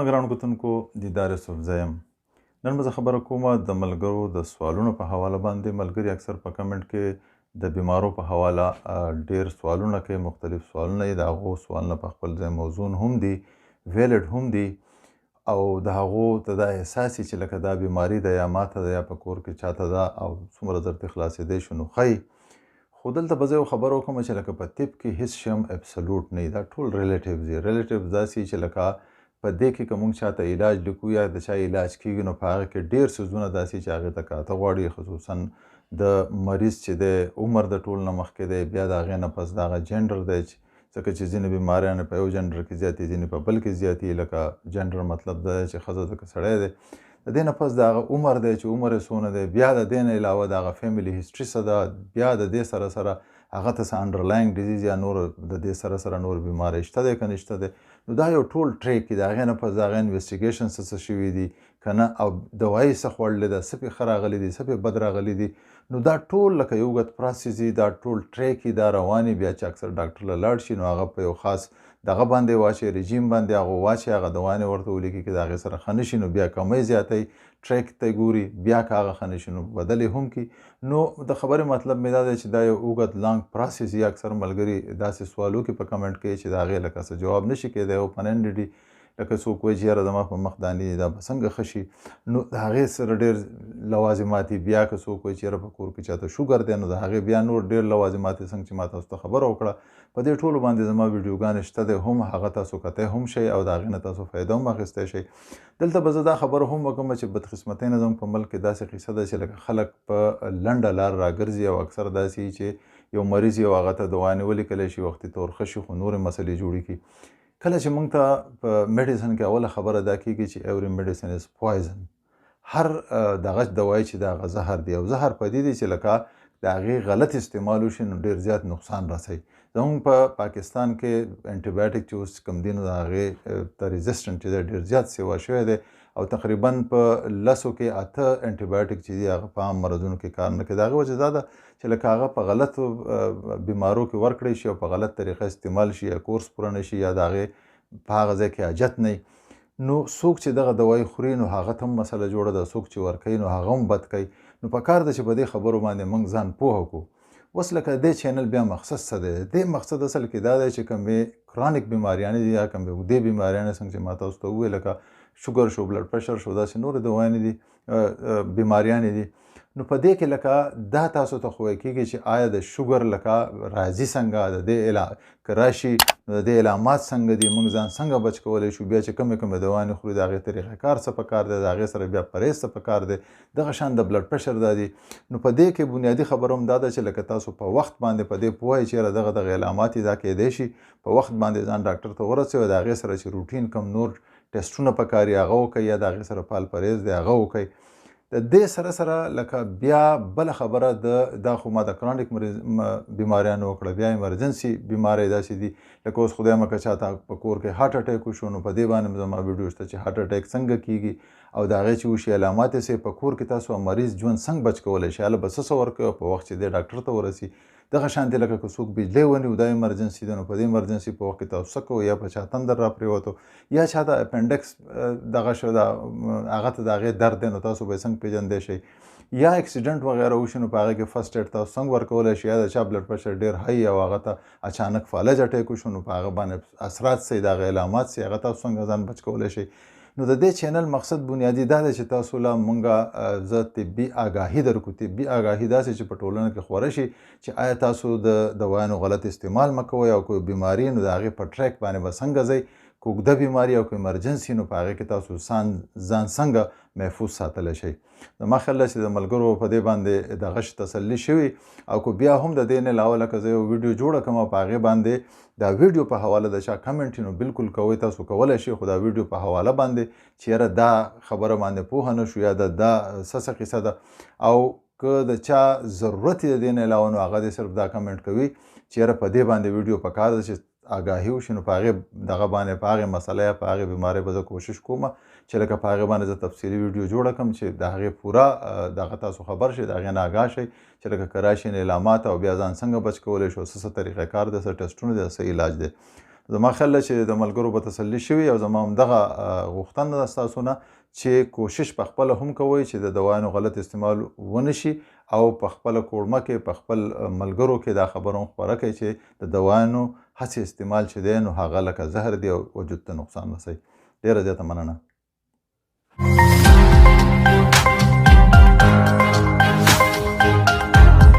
سلامونه ګران کتونکو، دیدار یوسفزی یم. نن به زه خبره کوم د ملګرو د سوالونو په حواله باندې. ملګري اکثر په کمنټ کې د بیمارو په حواله ډیر سوالونه کوي، مختلف سوالونه یې، د هغو سوالونه په خپل ځای موزون هم دي، valid هم دي، او د هغو ته دا احساس یې چې لکه دا بیماري ده یا ماته ده یا په کور کې چاته ده او څومره زر ترې خلاصېدی شو نو ښه. خو دلته به زه یو خبره وکړم چې لکه په طب کې هیڅ شی هم absolute نه وي، دا ټول relative دي. relative داسې چې لکه په دې کې که موږ چاته علاج لیکو یا د چا علاج کېږي نو په هغه کې ډېر څیزونه داسې چې هغې ته کاته غواړي، خصوصا د مریض چې دی عمر د ټول نه مخکې دی، بیا د هغې نه پس د هغه جنډر دی، ځکه چې ځینې بیماریانې په یو جنډر کې زیاتې، ځینې په بل کې زیاتې. لکه جنډر مطلب دا دی چې ښځه ده که سړی دی. د دې نه پس د هغه عمر دی چې عمر یې څونه دی، بیا د دې نه علاوه د هغه family history څه ده، بیا د دې سره سره هغه ته څه underlying disease یا نور د دې سره سره نور بیمارۍ شته دی که نشته دی. نو دا یو ټول track دی. د هغې نه پس د هغې investigation څه څه شوي دي که نه، او دوایي څه خوړلې ده، څه پې ښه راغلي دي، څه پې بد راغلي دي. نو دا ټول لکه یو اوږد process دی، دا ټول track دی، دا رواني. بیا چې اکثر ډاکټر له لاړ شي نو هغه په یو خاص دغه باندې واچوي، رژیم باندې هغه واچوي، هغه دوانې ورته ولیکي که د هغې سره ښه نه شي نو بیا کمی زیاتوي، track ته ګوري، بیا که هغه ښه نه شي نو بدل یې هم کړي. نو د خبرې مطلب مې دا دی چې دا یو اوږد long process دی. اکثر ملګري داسې سوال وکړي په کمنټ کې چې د هغې لکه څه جواب نه شي کېدی، open ended دي. لکه څوک وایي چې یاره زما په مخ دانې دي دا به څنګه ښه شي، نو د هغې سره ډېر لوازمات دي. بیا که څوک وایي چې یاره په کور کې چاته شوګر دی نو د هغې بیا نور ډېر لوازمات دي. څنګه چې ما تاسو ته خبره وکړه په دې ټولو باندې زما ویډیوګانې شته دی، هم هغه تاسو کتی هم شئ او د هغې نه تاسو فایده هم اخیستی شئ. دلته به زه دا خبره هم وکړم چې بدقسمتۍ نه زموږ په ملک کې داسې قصه ده چې لکه خلک په لنډه لار راګرځي او اکثر داسې چې یو مریض یو هغه ته دوانې ولیکلی شي، وختي طور ښه شي، خو نورې مسلې جوړې کړي. کله چې موږ ته په medicine کې اوله خبره دا کېږي چې every medicine is poison، هر دغه دوایي چې دا هغه زهر دی، او زهر په دې دی چې لکه د هغې غلط استعمال وشي نو ډېر زیات نقصان رسوي. زموږ په پاکستان کې انټي چې اوس کوم دي نو د هغې ته resistant چې دی ډېر زیات سیوا شوی دی، او تقریبا په 10 کې 8 انټي چې دي هغه په عام مرضونو کې کار نه کوي. د هغې وجه دا ده چې لکه هغه په غلطو بیمارو کې ورکړی شي او په غلط طریقه استعمال شي یا کورس پوره نه شي یا د هغې په هغه ځای کې حاجت نه وي. نو څوک چې دغه دوایي خوري نو هغه ته هم مسله جوړه ده، څوک چې ورکوي نو هغه هم بد کوي. نو په کار ده چې په دې خبرو باندې موږ ځان پوهه کړو. اوس لکه دې channel بیا مقصد څه دی؟ دې مقصد اصل کې دا دی چې کومې chronic بیماریانې دي یا کومې اوږدې بیماریانې څنګه چې ما تاسو ته وویل لکه شوګر شو، blood pressure شو، داسې نورې دوایانې دي، بیماریانې دي. نو په دې کې لکه دا تاسو ته خو کېږي چې آیا د شوګر لکه راځي څنګه، د دې که راشي نو د دې علامات څنګه دي، موږ ځان څنګه بچ کولی شو، بیا چې کومې کومې دوانې خورو د هغې طریقه کار څه په کار دی، د هغې سره بیا پرهېز څه په کار دی، دغه شان د blood pressure دا دي. نو په دې کې بنیادي خبره هم دا ده چې لکه تاسو په وخت باندې په دې پوه یئ چې یاره دغه دغه علامات یې دا کېدی شي، په وخت باندې ځان ډاکټر ته ورسوئ او د هغې سره چې روټین کوم نور ټیسټونه پکار یې هغه وکړئ، یا د هغې سره پال پرهېز دی هغه وکړئ. د دې سره سره لکه بیا بله خبره د دا خو ما د chronic بیماریانو وکړه، بیا emergency بیمارۍ داسې دي لکه اوس خدای مه که چاته په کور کې heart attack وشو نو په دې باندې زما ویډیو شته چې heart attack څنګه کیږي او د هغې چې وشي علامات یې څه، په کور کې تاسو مریض ژوند څنګه بچ کولی شئ، هله به څه څه ورکوئ او په وخت چې دی ډاکټر ته ورسي. دغه شان دی لکه که څوک بجلی ونیو دا emergency ده نو په دې emergency په وخت کې تاسو څه کوئ، یا په چا تندر راپرېوتو یا چا ته appendix دغه شو دا هغه ته د هغې درد دی نو تاسو به یې څنګه پېژندی شئ، یا accident وغیره وشي نو په هغې کې first aid تاسو څنګه ورکولی شئ، یا د چا blood pressure ډېر high او هغه ته اچانک فالج attack وشو نو په هغه باندې اثرات څه، د هغې علامات څه، هغه تاسو څنګه ځان بچ کولی شئ. نو د دې channel مقصد بنیادي دا دی چې تاسو له مونږه زه طبي آګاهي درکړو، طبي آګاهي داسې چې په ټولنه کې خوره شي چې آیا تاسو د دوایانو غلط استعمال مه کوئ او کوم بیماري نو د هغې په track باندې به څنګه ځئ، که اوږده بیماري او که emergency نو په هغې کې تاسو ځان څنګه محفوظ ساتلی شئ. زما خیال دی چې د ملګرو په دې باندې دغه شي تسلي شوي، او که بیا هم د دې نه علاوه لکه زه یو ویډیو جوړه کړم او په هغې باندې دا ویډیو په حواله د چا کمنټ نو بالکل کوئ، تاسو کولی شئ، خو دا ویډیو په حواله باندې چې یاره دا خبره باندې پوهه نه شو یا دا څه څه قصه ده، او که د چا ضرورت یې د دې نه علاوه نو هغه دې صرف دا کمنټ کوي چې یاره په دې باندې ویډیو په کار ده چې آګاهي وشي، نو په هغې دغه باندې په هغې مسله یا په هغې بیمارۍ به زه کوشش کوم چې لکه په هغې باندې زه تفصیلي ویډیو جوړه کړم چې د هغې پوره دغه تاسو خبر شئ، د هغې نه آګاه شئ چې لکه که راشي نو علامات او بیا ځان څنګه بچ کولی شو، څه څه طریقه کار دی، څه ټیسټونه دی، څه علاج دی. زما خیال ده چې د ملګرو به تسلي شوي او زما هم دغه غوښتنه ده ستاسو نه چې کوشش په خپله هم کوئ چې د دوایانو غلط استعمال ونه شي او په خپله کوړمه کې په خپل ملګرو کې دا خبره هم خپره کړئ چې د دوایانو هسې استعمال چې دی نو هغه لکه زهر دی او وجود ته نقصان رسوي. ډېره زیاته مننه.